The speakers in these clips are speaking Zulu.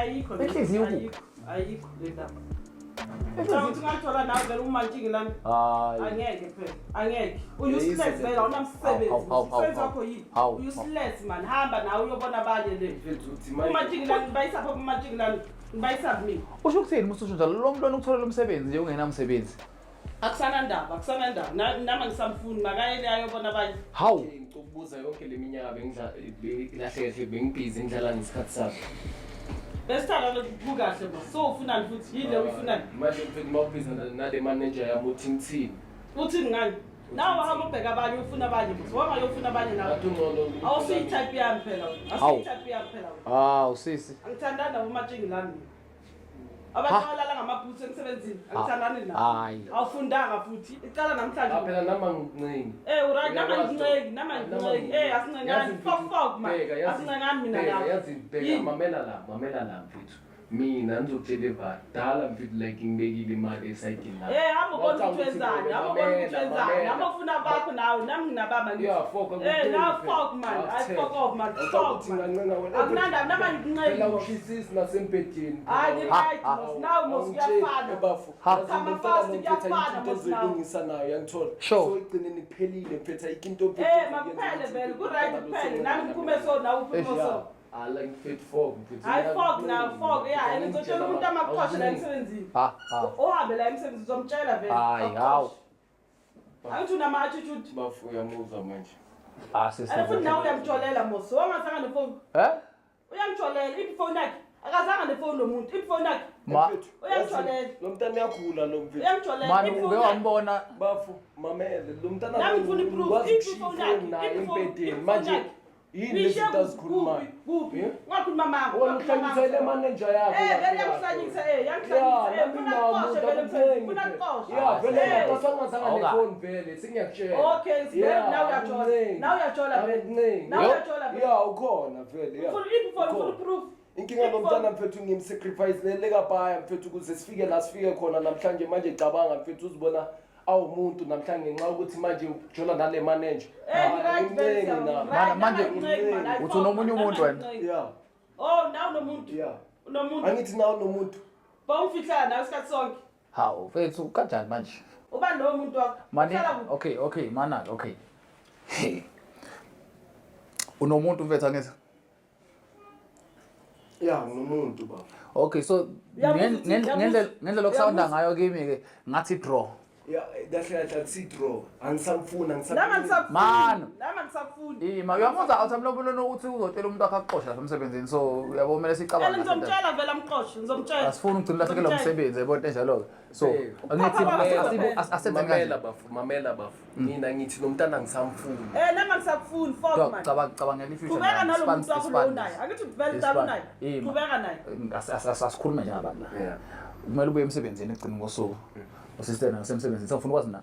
Ayikho le. Inhliziyo kuphi? Ayikho, ayikho le ndaba. Cha, uthi ungathola nawe vele umantshingilane. Hayi. Angeke phela, angeke. U-useless Yeyise vele, awunamsebenzi. Hawu, hawu, hawu, Umsebenzi hawu. wakho yini? Hawu, U-useless man, hamba nawe uyobona abanye le. Mfethu uthi manje Umantshingilane ngibayisaphi umantshingilane? Ngibayisaphi mina? Usho ukuthini mususho njalo lo mntwana ukutholela umsebenzi nje ungenamsebenzi. Akusanandaba, akusanandaba. Nami angisamfuni, makayele ayobona abanye. Hawu. Okay, ngikubuza yonke le minyaka kahle kahle bengibhizi ngidlala ngesikhathi sami. Besithanda kukahle bo. So ufunani futhi? Yini le uyifunani? Manje mfethu mawubhizi nale manager yami uthi ngithini? Uthini ngani? Nawe wahamba ubheka abanye ufuna abanye futhi. Wangayofuna abanye nawe. Ngathi ungcono. Awusiyi-type yami phela wena. Hawu. Awusiyi-type yami phela wena. Hawu sisi. Angithandani nabo umatshingilane mina. Abantu abalala ngamabhutsi emsebenzini angithandani nabo. Hayi. Awufundanga futhi. Icala namhlanje. Ah, phela nami angikuncengi. Eh uright, nami Uyakwazi angincengi, lokho. nami Nami angincengi. Eh asincencane. Yazi Fok mfethu, fok man. bheka, yazi- Asincencane mina bheka, nawe. yazi bheka Yini? mamela la, mamela la mfethu. Mina ngizokutshela eva dala mfethu like ngibekile imali esayidini lami. Eh hamba ubona Wacabanga ukuthi ukuthi wenzani, mina hamba ubona ukuthi mamela, wenzani. mamela. Hamba ufuna abakho nawe, nami nginababa ngithi. Yeah, fuck, Eh akukhulumi now phela. fuck man. I Akuthethe. fuck off man. Awucabanga Fuck ukuthi man. ngingancenga wena. Akunandaba nami angikuncengi. Phela mos. ushisisi nasembhedeni. Hayi ni Ha, right ha. mos. Now mos Awungitsheli, kuyafana. ebafo. Ha. Yazi Khama lo mntana fast lo mfethu ayikho kuyafana into mos now. ozoyilungisa nayo yangithola. Sure. So ekugcineni kuphelile mfethu ayikho into mfethu Eh ozoyenza makuphele ukuthi vele umntana ku right lo kuphele. sengena Nami ngiphume so nawe uphume Eish, so. Ah, like mfethu fuck mfethu. Hayi Mina fuck now angikuncenge. fuck yeah and ngizotshela umuntu amaxhoshe la emsebenzini. Ha ha. Uhambe la emsebenzini uzomtshela vele. Hayi, hawu. Angithi unama attitude. Bafu uyamuzwa manje. Ah sisi. And futhi nawe uyamjolela mos. Wangazanga nefoni. Eh? Uyamjolela iphi ifoni yakhe? Akazanga nefoni lo muntu. Iphi ifoni yakhe? Ma Mfethu, Uyamjolela. yazi, Lo mntana uyagula lo mfethu. Uyamjolela. mani iphi uke ifoni yakhe? wambona Bafu mamele lo mntana Nami ngifuna i-proof. wazi Iphi ukushiya ifoni yakhe? ifoni naye Iphi ifoni- embhedeni. iphi ifoni Manje yakhe? yini Nishiye lezi zinto azikhulumayo? Kuphi? Eh? Ungakhuluma manga. Wena uhlanyisa ile manager yakho. Eh, vele kahle kahle. yangihlanyisa eh, yangihlanyisa. Ya, Eh, nami funa nami kuxoshe vele emsebenzini, funa akuncenge kuxoshe. phela. Ya, vele Eh. ngapha Awuka. nefoni vele sengiyakutshela. Okay, vele Ya, nawe uyajola. akuncenge. Nawe uyajola vele. Akuncenge. Nawe Yo. uyajola vele. Ya, ukhona vele ya. Ufuna iphi ifoni, ufuna Ukhona. proof. Inkinga lo mntana mfethu ngimsacrifice lele kabhaya mfethu ukuze sifike la sifike khona namhlanje manje cabanga mfethu uzibona awumuntu namhlanje ngenxa yokuthi manje ujola nale manager. Eh, right vele Akuncenge siyabonga. nami. Right, Manje- nami angincengi, man. Hayi, uthi fuck, unomunye man. umuntu Nami wena? angincengi. Ya, Oh, nawe unomuntu. ya. Unomuntu. Angithi nawe unomuntu. Bawumfihlana nawe isikhathi sonke. Hawu mfethu kanjani manje? Ubani lowo muntu wakho? Mani Uhlala kuphi? okay okay mana okay. Hey. Unomuntu mfethu angithi? Ya, unomuntu baba. Okay so Uyabuza uthini? ngendlela ngendlela okusawunda Uyabuza. ngayo kimi ke ngathi draw. Ya, kahle kahle akusi draw. Angisamfuni, Nami angisamfuni. angisakufuni. Man. Nami angisakufuni. Ima uyamuzwa awuthamlobolona ukuthi uzotshela umuntu wakhe akuxoshe lapha emsebenzini so uyabo kumele And sicabange. ngizomtshela vele amxoshe, ngizomtshela. Asifuni ugcina ulahlekelwa Ngizomtshela. umsebenzi yabo into enjalo ke. So Bheka. angithi Mamela, asenze Mamela kanje. bafu, mamela bafu. Mina ngithi lo mntana angisamfuni. Eh, nami angisakufuni, fuck man. Cabanga cabangela ifuture. Qhubeka man. nalo Span- muntu wakho span- lo unaye. Angithi vele dala span- unaye. Ima. Qhubeka naye. Asikhulume njengabantu la. Yeah. Kumele ubuye emsebenzini ekugcina ngosuku. Usistena nasemsebenzini sengifuna ukwazi na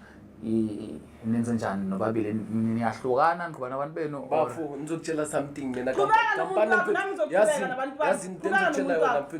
nenze njani nobabili niyahlukana niqhuba nabantu benu or- Bafu, ngizokutshela something mina. Qhubeka nomuntu Kampani wakho, mfethu, nami ngizoqhubeka yazi- nabantu bami. Yazi into Qhubeka engizokutshela nomuntu yona wakho. mfethu.